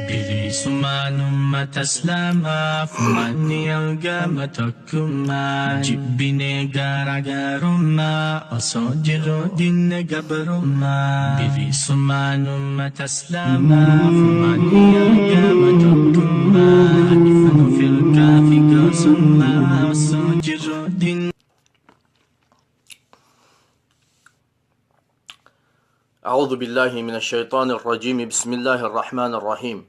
Bilisummaan ummata Islaamaa furmaanni argama tokkummaa jibbinee garaagarummaa osoo jirru dinne gabrummaa. Bilisummaan ummata Islaamaa furmaanni argama tokkummaa ifnu firqaa fi gosummaa osoo jirru dinne. أعوذ بالله من الشيطان الرجيم. بسم الله الرحمن الرحيم.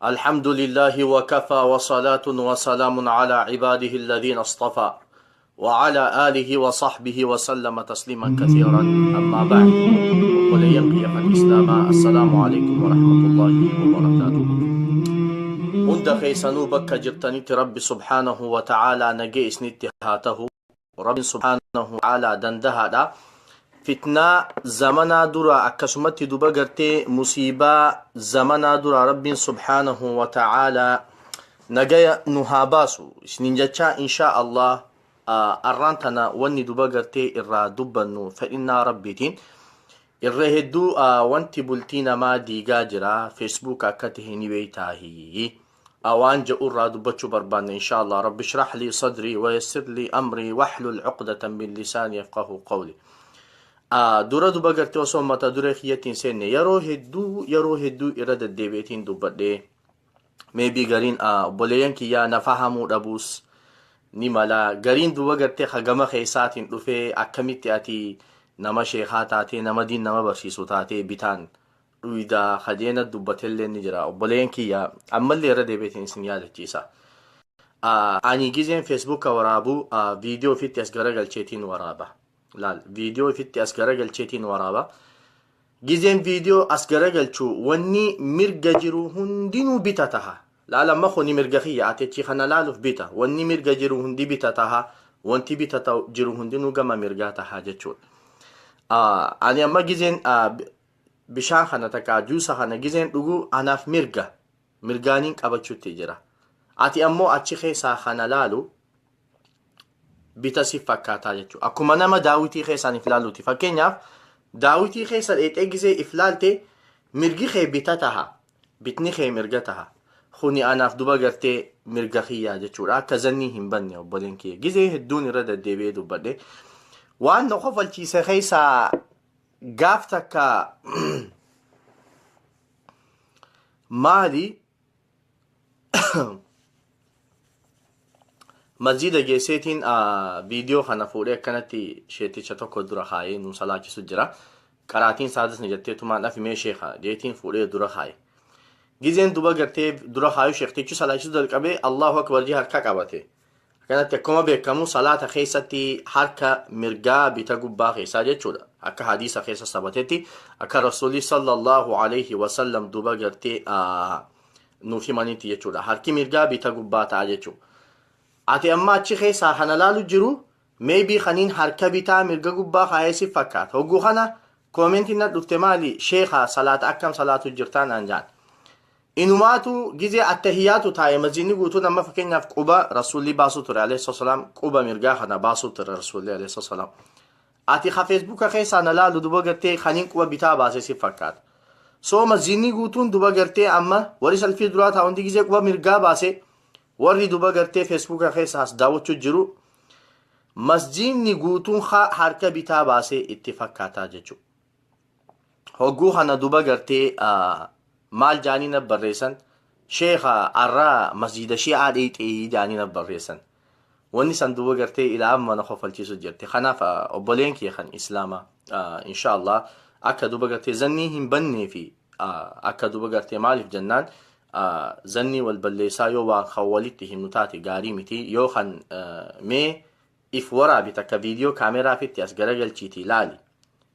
الحمد لله وكفى، وصلاة وسلام على عباده الذين اصطفى، وعلى آله وصحبه وسلم تسليما كثيرا. أما بعد، ولينقي الإسلام، السلام عليكم ورحمة الله وبركاته. Hunda keessanuu bakka jirtanitti Rabbi subhaanahu wa ta'aalaa nagee isinitti haa tahu. Rabbi subhaanahu wa ta'aalaa dandahaadha. Fitnaa zamanaa dura, akkasumatti duba gartee musiibaa zamanaa dura, Rabbiin subhaanahu wa ta'aalaa nagaya nu haa baasu isinin jechaa, inshaa Allah arraan tana wanni duba gartee irraa dubbannu, fedhinnaa Rabbiitiin, irra hedduu wanti bultii namaa diigaa jira Facebook akka tahe ni beeytaahi waan jedhu irraa dubbachuu barbaanne, insha Allah. Rabbi shrah li sadrii wa yassir li amrii wahlul uqdatan min lisaani yafqahu qawli. Dura duba gartee osoo mata duree kiyyattiin seenne, yeroo hedduu, yeroo hedduu irra deddeebi'eetiin dubbadhee, maybe gariin obboleeyyan kiyyaa na fahamuu dhabuus ni mala. Gariin duba gartee hagama keessaatiin dhufee, akkamitti ati nama sheekaa taatee, nama diin nama barsiisu taatee, bitaan dhuydaa kajeena dubbatellee ni jira. Obboleeyyan kiyya, ammallee irra deebi'eetiin isin yaadachiisa. Ani gizeen Facebooka waraabu viidiyoo ofitti as garagalcheetiin waraaba. Laal, viidiyoo ofitti as garagalcheetiin waraaba. Gizeen viidiyoo as garagalchu, wanni mirga jiru hundinuu bita taha. Laal, amma kuni mirga kiyya, ati achi kana laaluuf bita. Wanni mirga jiru hundi bita taha. Wanti bita jiru hundinuu gama mirgaa taha jechuudha. Ani amma gizeen bishaan kana takka juusa kana gizeen dhugu, anaaf mirga. Mirgaaniin qabachuutti jira. Ati ammoo achi keessaa kana laalu bita si fakkaataa jechuudha. Akkuma nama daawitii keessaan if laaluuti. Fakkeenyaaf, daawitii keessa dheexee gizee if laalte, mirgi kee bita taha. Bitni kee mirga taha. Kuni anaaf duba gartee mirga kiyyaa jechuudha. Akka zannii hin banne, obboleen kiyya. Gizee hedduun irra deddeebi'ee dubbadhe. Waan na kofalchiise keessaa gaaf takka maali, masjida geesseetiin viidiyoo kana fuudhee akkanatti sheeticha tokko dura kaayee nu salaachisu jira. Qaraatiin saadas ni jettee tumaan afimee sheeka jeetiin fuudhee dura kaaye. Gizeen duba gartee dura kaayu, sheektichi salaachisu jalqabee, Allahu akbar jee harka qabate. Akkanatti akkuma beekamu salaata keessatti harka mirgaa bita gubbaa keessaa jechuudha. Akka hadiisa keessa sabatetti, akka Rasuulli sallallahu alayhi wasallam duba gartee nuuf himanitti jechuudha. Harki mirgaa bita gubbaa ta'a jechuudha. Ati amma achi keessaa kana laalu jiru, maybe kaniin harka bitaa mirga gubbaa kaayee si fakkaata. Hogguu kana commentiin na dhufte maali? Sheeka, salaata akkam salaatu jirtaa naan jaan. Inumaatu gizee attahiyaatu taa'e, masjidni guutuun amma fakkeenyaaf quba Rasuulli baasuu ture alayhi salaam, quba mirgaa kana baasuu ture Rasuulli alayhi salaam. Ati ka Facebooka keessaa na laalu duba gartee kaniin quba bitaa baasee si fakkaata. So masjidni guutuun duba gartee amma warri salfii duraa taa'u hundi gizee quba mirgaa baasee, warri duba gartee Facebooka keessa as daawwachuu jiru masjidni guutuun harka bitaa baasee itti fakkaataa jechuudha. Hogguu kana duba gartee maal jaanii na barreessan? Sheeka, arraa masjida shi'aa dheexee jaanii na barreessan. Wanni san duba gartee ilaa amma na kofalchiisu jirti. Kanaaf obboleen kiyya kan Islaamaa, insha Allah, akka duba gartee zannii hin bannee fi akka duba gartee, maaliif jennaan, zannii wal balleessaa yoo waan kan walitti himnu taate gaarii miti. Yoo kan mee if waraabi takka viidiyoo kaameeraa fitti as garagalchiitii laali.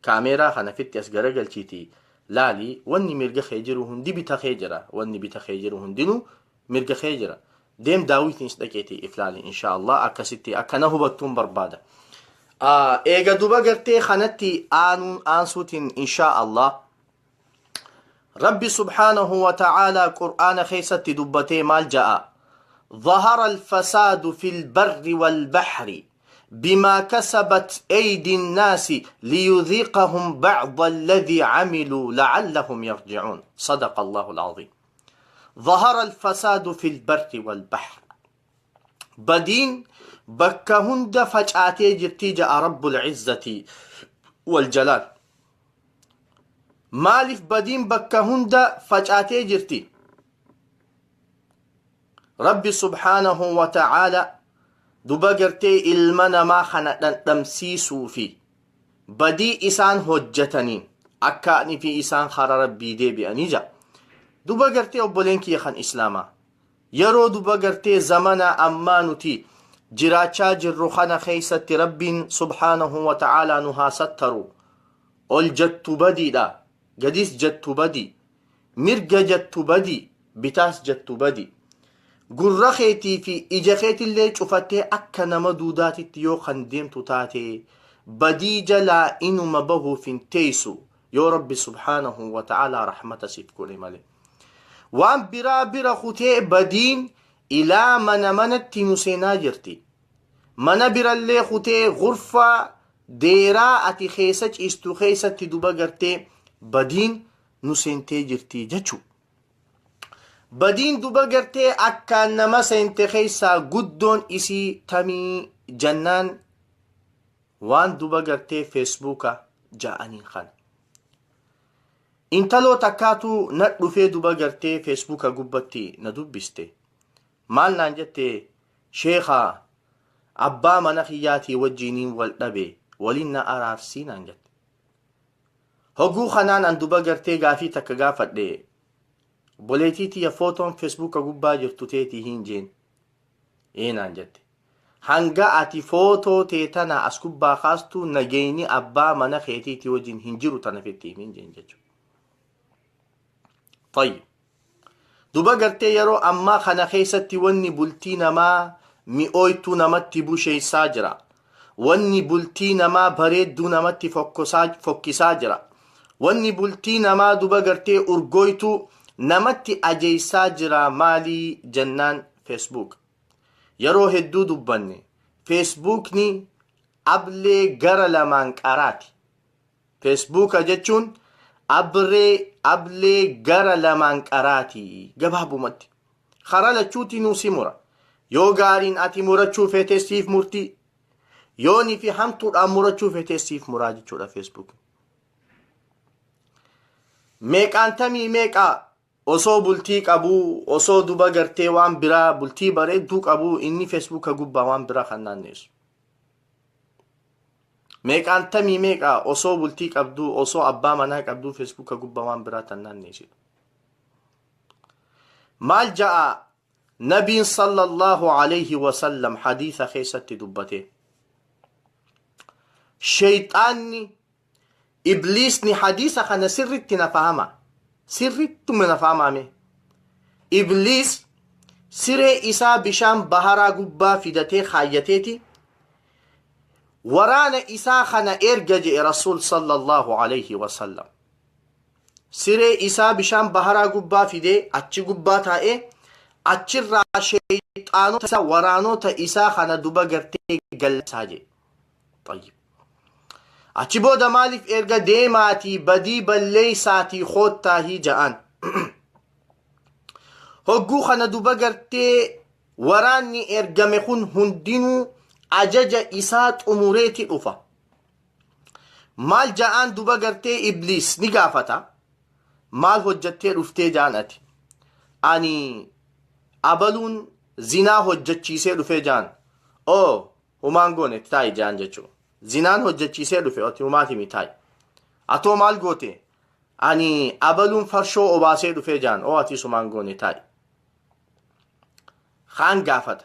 Kaameeraa kana fitti as garagalchiitii Laali, wanni mirga kee jiru hundi bita kee jira. Wanni bita kee jiru hundinuu mirga kee jira. Deem daawwitiinis dhaqeetii if laali insha Allah akkasitti akkana hubattuun barbaada. Eega duba gartee kanatti aanuun aansuutiin insha Allah Rabbi subhaanahu wa ta'aalaa Qur'aana keessatti dubbatee maal ja'a? ظهر الفساد في البر والبحر بما كسبت أيدي الناس ليذيقهم بعض الذي عملوا لعلهم يرجعون. صدق الله العظيم. ظهر الفساد في البر والبحر. Badiin bakka hunda facaatee jirtii ja'a Rabbul Izzati wal Jalaal. Maaliif badiin bakka hunda facaatee jirti? Rabbi subhaanahu wa ta'aala duba gartee ilma namaa kana dhandhamsiisuu fi badii isaan hojjetaniin akka ani fi isaan karaa Rabbii deebi'anii ja'a. Duba gartee obboleen kiyya kan Islaamaa yeroo duba gartee zamana ammaa nuti jiraachaa jirru kana keessatti Rabbiin subhaanahu wa ta'aalaa nu haa sattaru. Ol jettu badiidha, gadis jettu badii, mirga jettu badii, bitaas jettu badii. Gurra keetii fi ija keetillee cufattee akka nama duudaatitti yoo kan deemtu taate badii jalaa inuma bahuuf hin teessu yoo Rabbi subhaanahu wa ta'aalaa rahmata siif godhe malee. Waan biraa bira kutee badiin ilaa mana manatti nu seenaa jirti. Mana birallee kutee gurfaa deeraa ati keessa ciistu keessatti duba gartee badiin nu seentee jirti jechuudha. Badiin duba gartee akkaan nama seente keessaa guddoon isii tamii jannaan waan duba gartee feesbuuka ja'aniin kana. Intaloo takkaatu na dhufee duba gartee feesbuuka gubbatti na dubbiste. Maal naan jette? Sheekaa, abbaa mana kiyyaatii wajjiniin wal dhabe, waliin na araarsii naan jette. Hogguu kanaan an duba gartee gaafii takka gaafadhe. Obboleettii tiyya, footoon feesbuuka gubbaa jirtu teetii hin jeen. Ee naan jette. Hanga ati footoo tee tana as gubbaa kaastu nageenyi abbaa mana keetiitii wajjin hin jiru tana fitti himin jeen jechuudha. طيب. Duba gartee yeroo ammaa kana keessatti wanni bultii namaa mi'ooytuu namatti busheessaa jira. Wanni bultii namaa bareedduu namatti fokkisaa jira. Wanni bultii namaa duba gartee urgooytuu namatti ajeessaa jira maalii jennaan Facebook. Yeroo hedduu dubbanne, Feesbuukni ablee gara lamaan qaraati. Feesbuuka jechuun abree ablee gara lamaan qaraati gabaabumatti. Karaa lachuutinuu si mura. Yoo gaariin ati murachuu feetee siif murtii. Yoonii fi hamtuudhaan murachuu feetee siif muraa jechuudha Feesbuuk. Meeqaan tamii meeqaa osoo bultii qabuu, osoo duba gartee waan biraa bultii bareedduu qabuu, inni feesbuuka gubbaa waan biraa kan naanneessu. Meeqaan tamii meeqaa osoo bultii qabduu, osoo abbaa manaa qabduu feesbuuka gubbaa waan biraa tan naanneessitu. Maal ja'a nabiin sallallahu alayhi wasallam hadiisa keessatti dubbate? Sheeyxaanni Ibliisni, hadiisa kana sirritti na fahama. Sirrittuma na fahamame. Ibliis siree isaa bishaan baharaa gubbaa fidatee kaayyateeti waraana isaa kana erga je'e Rasuul sallallahu alayhi wasallam. Siree isaa bishaan baharaa gubbaa fidee achi gubbaa taa'ee achirraa sheeyxaanota isaa, waraanota isaa kana duba gartee galsaa jedhe. طيب. Achi booda maaliif erga? Deemaatii badii balleeysaatii koottaahii ja'an. Hogguu kana duba gartee waraanni ergame kun hundinuu ajaja isaa xumureeti dhufa. Maal ja'aan duba gartee? Ibliis ni gaafata. Maal hojjattee dhuftee ja'an ati? Ani abaluun zinaa hojjachiisee dhufee ja'an. Oo, humaan goone, taa'i ja'an jechuudha. Zinaan hojjachiisee dhufe, ati humaati mi, taa'i. Atoo maal goote? Ani abaluun farshoo obaasee dhufee ja'an. Oo, ati sumaan goone, taa'i. Kaan gaafata.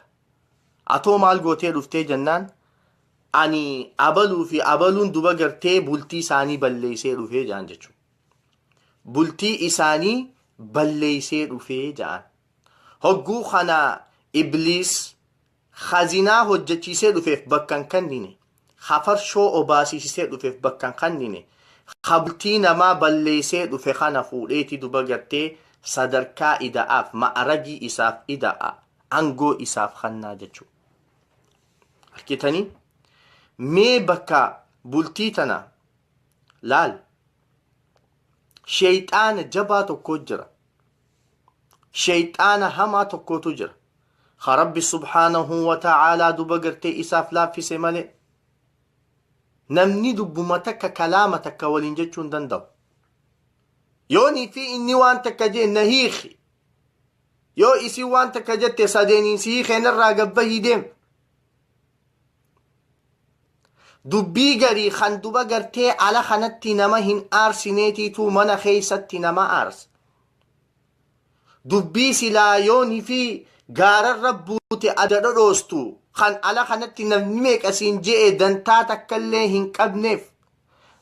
Atoo maal gootee dhuftee jennaan, ani abaluu fi abaluun duba gartee bultii isaanii balleessee dhufee ja'an jechuudha. Bultii isaanii balleeysee dhufee ja'an. Hogguu kana Ibliis ka zinaa hojjachiisee dhufeef bakka hin kannine, ka farshoo obaasiisisee dhufeef bakka hin kannine, ka bultii namaa balleeysee dhufe kana fuudheeti duba gartee sadarkaa ida'aaf, ma'aragii isaaf ida'a, angoo isaaf kannaa jechu. Arkitanii? Mee bakka bultii tana laal. Sheeyxaana jabaa tokko jira. Sheeyxaana hamaa tokkotu jira. Ka Rabbi subhaanahu wa ta'aalaa duba gartee isaaf laaffise malee namni dubbuma takka kalaama takka waliin jechuu hin danda'u. Yoonii fi inni waan takka jee na hiiki. Yoo isin waan takka jette sadeeniin si hiikee narraa gabbahii deem. Dubbii garii kan duba gartee ala kanatti nama hin aarsineetiitu mana keessatti nama aarsa. Dubbii silaa yoonii fi gaararra buute adda dhodhoostu kan ala kanatti namni meeqa siin je'e dantaa takkallee hin qabneef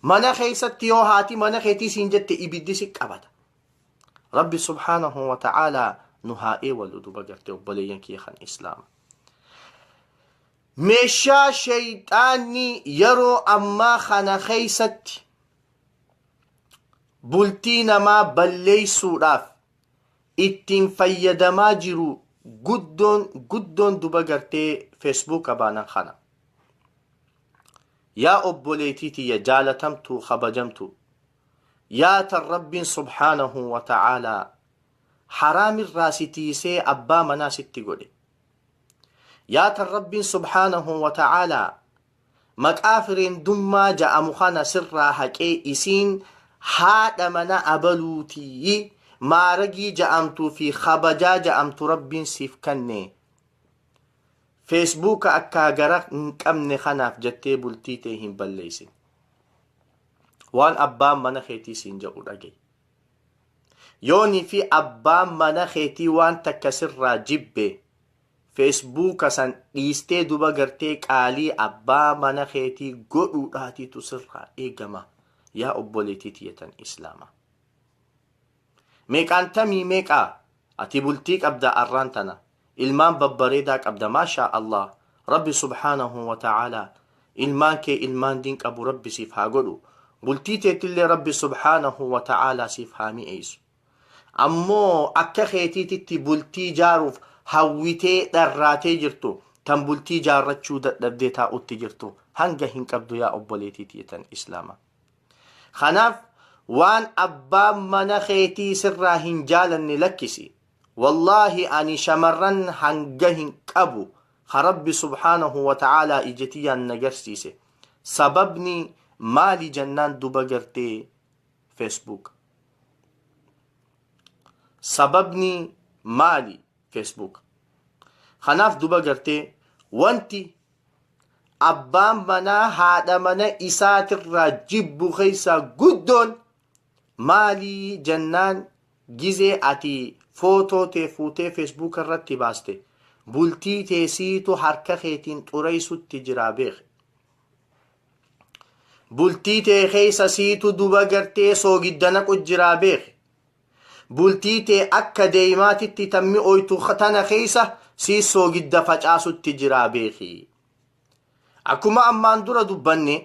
mana keessatti yoo haati mana keetii siin jette ibiddi si qabata. Rabbi subhaanahu wa ta'aalaa nu haa eewalu duba gartee obboleeyyan kiyya kan islaama. Meeshaa sheyxaanni yeroo ammaa kana keessatti bultii namaa balleessuudhaaf ittiin fayyadamaa jiru guddoon guddoon duba gartee feesbuuka baanan kana. Yaa obboleetii tiyya jaalatamtuu kabajamtuu yaa tan Rabbiin subhaanahu wa ta'aalaa haraamirraa si tiisee abbaa manaa sitti godhe. Yaa tan Rabbiin subhaanahu wa ta'aalaa maqaa fireendummaa ja'amu kana sirraa haqee isiin haadha mana abaluutii maaragii ja'amtuu fi kabajaa ja'amtu Rabbiin siif kanne. Feesbuuka akkaa gara hin qabne kanaaf jettee bultii tee hin balleessin. Waan abbaan mana keetii siin jedhu dhaga'i. Yoonii fi abbaan mana keetii waan takka sirraa jibbe feesbuuka san dhiistee duba gartee qaalii abbaa mana keetii godhuudhaatiitu sirraa eegama yaa obboleetii tiyya tan islaamaa. Meeqaan tamii meeqaa ati bultii qabda arraan tana ilmaan babbareedaa qabda maashaa Allah Rabbi subhaanahu wa ta'aalaa ilmaan kee ilmaan diin qabu Rabbi siif haa godhu bultii teetillee Rabbi subhaanahu wa ta'aalaa siif haa mi'eessu ammoo akka keetiititti bultii jaaruuf hawwitee dharraatee jirtu tan bultii jaarrachuu dadhabdee taa'utti jirtu hanga hin qabdu yaa obboleetii tiyya islaamaa. Kanaaf waan abbaan mana keetii sirraa hin jaalanne lakkisi. Wallaahi ani shamarran hanga hin qabu ka Rabbi subhaanahu wa ta'aalaa ija tiyyaan na garsiise. Sababni maali jennaan duba gartee Facebook. Sababni maali Facebook. Kanaaf duba gartee wanti abbaan manaa haadha mana isaatirraa jibbu keessaa guddoon maalii jennaan gizee ati footoo tee fuutee feesbuuka irratti baaste bultii tee siitu harka keetiin xureessutti jiraa beeki. Bultii tee keessa siitu duba gartee soogidda naqu jiraa beeki. Bultii tee akka deeymaatitti tan mi'ooytu tana keessa sii soogidda facaasutti jiraa beeki. Akkuma ammaan dura dubbanne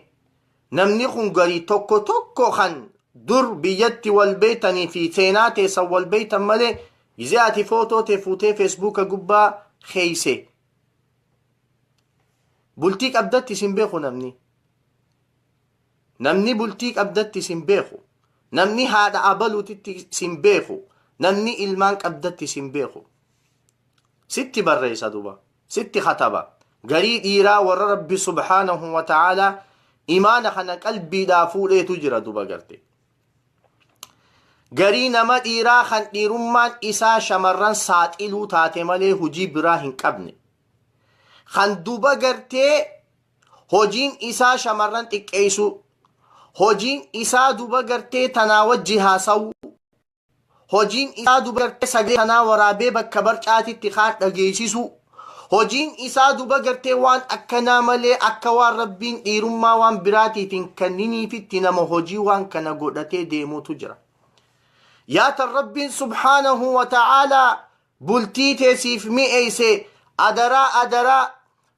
namni kun garii tokko tokko kan dur biyyatti wal beeytanii fi seenaa teessan wal beeytan malee gizee ati footoo tee fuutee feesbuuka gubbaa keeyse bultii qabdatti isin beeku namni. Namni bultii qabdatti sin beeku. Namni haadha abaluutitti sin beeku. Namni ilmaan qabdatti sin beeku. Sitti barreessa duba. Sitti kataba. Garii dhiiraa warra Rabbi subhaanahu wa ta'aalaa imaana kana qalbiidhaa fuudheetu jira duba garte. Garii nama dhiiraa kan dhiirummaan isaa shamarran saaxiluu taate malee hojii biraa hin qabne. Kan duba gartee Hojiin isaa shamarran xiqqeessuu. Hojiin isaa duba gartee tanaa wajji haasawuu. Hojiin isaa duba gartee sagalee tanaa waraabee bakka barcaatitti kaan dhageessisuu. Hojiin isaa duba gartee waan akkanaa malee akka waan Rabbiin dhiirummaa waan biraatiif hin kenniniifitti nama hojii waan kana godhatee deemuutu jira. Yaa tan Rabbiin subhaanahu wa ta'aalaa bultii tee siif mi'eeyse, adaraa adaraa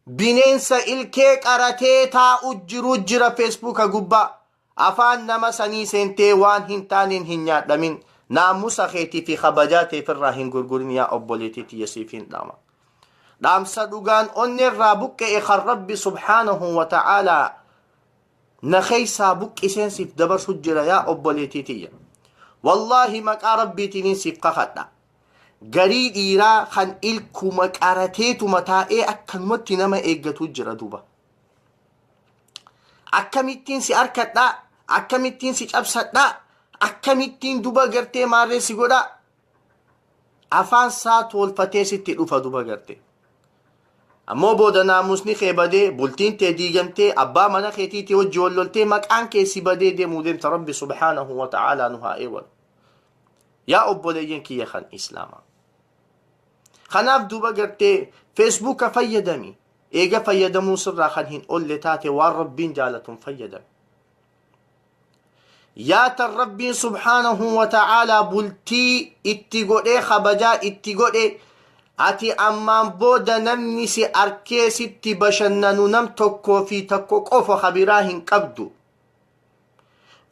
bineensa ilkee qaratee taa'u jiru jira Feesbuuka gubbaa. Afaan nama sanii seentee waan hin taaneen hin nyaadhamin. Naamusa keetii fi kabajaa tee firraa hin gurgurin yaa obboleettii tiyya siif hin dhaama. Dhaamsa dhugaan onneerraa buqqe'e kan Rabbi subhaanahu wa ta'aalaa na keessaa buqqiseen siif dabarsu jira yaa obboleettii tiyya. Wallaahi maqaa Rabbiitiinin siif kakadha. Garii dhiiraa kan ilkuma qarateetuma taa'ee akkanumatti nama eeggatu jira duuba. Akkamittiin si arkadhaa? Akkamittiin si cabsadhaa? Akkamittiin duba gartee maarree si godhaa? Afaan isaa tolfatee sitti dhufa duba gartee. Ammoo booda naamusni kee badee, bultiin tee diigamtee, abbaa mana keetiitii wajji wal loltee maqaan kee si badee deemuu deemta. Rabbi subhaanahu wa ta'aalaa nu haa eewalu. Yaa obboleeyyan kiyya kan Islaamaa. Kanaaf duuba gartee Feesbuuka fayyadami. Eega fayyadamuu sirraa kan hin olle taate waan Rabbiin jaalatuun fayyadami. Yaa tan Rabbiin subhaanahu wa ta'aalaa bultii itti godhee kabajaa itti godhe, ati ammaan booda namni si arkee sitti bashannanu nam tokkoo fi tokko qofa kabiraa hin qabdu.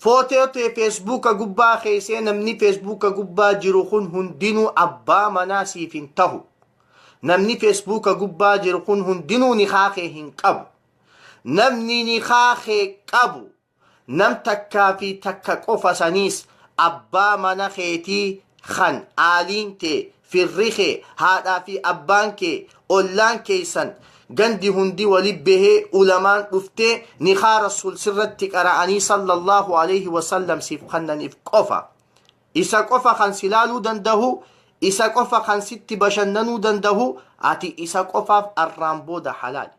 Footoo tee Feesbuuka gubbaa keessee namni Feesbuuka gubbaa jiru kun hundinuu abbaa manaa siif hin tahu. Namni Feesbuuka gubbaa jiru kun hundinuu nikaa kee hin qabu. Namni nikaa kee qabu nam takkaa fi takka qofa, saniis abbaa mana keetii kan aaliin tee, firri kee, haadhaa fi abbaan kee, ollaan keessan, gandi hundi wali bahee ulamaan dhuftee nikaa Rasuul sirratti qara'anii sallallahu alaihi wasallam siif kennaniif qofa. Isa qofa kan si laaluu danda'u, isa qofa kan sitti bashannanuu danda'u, ati isa qofaaf arraan booda halaali.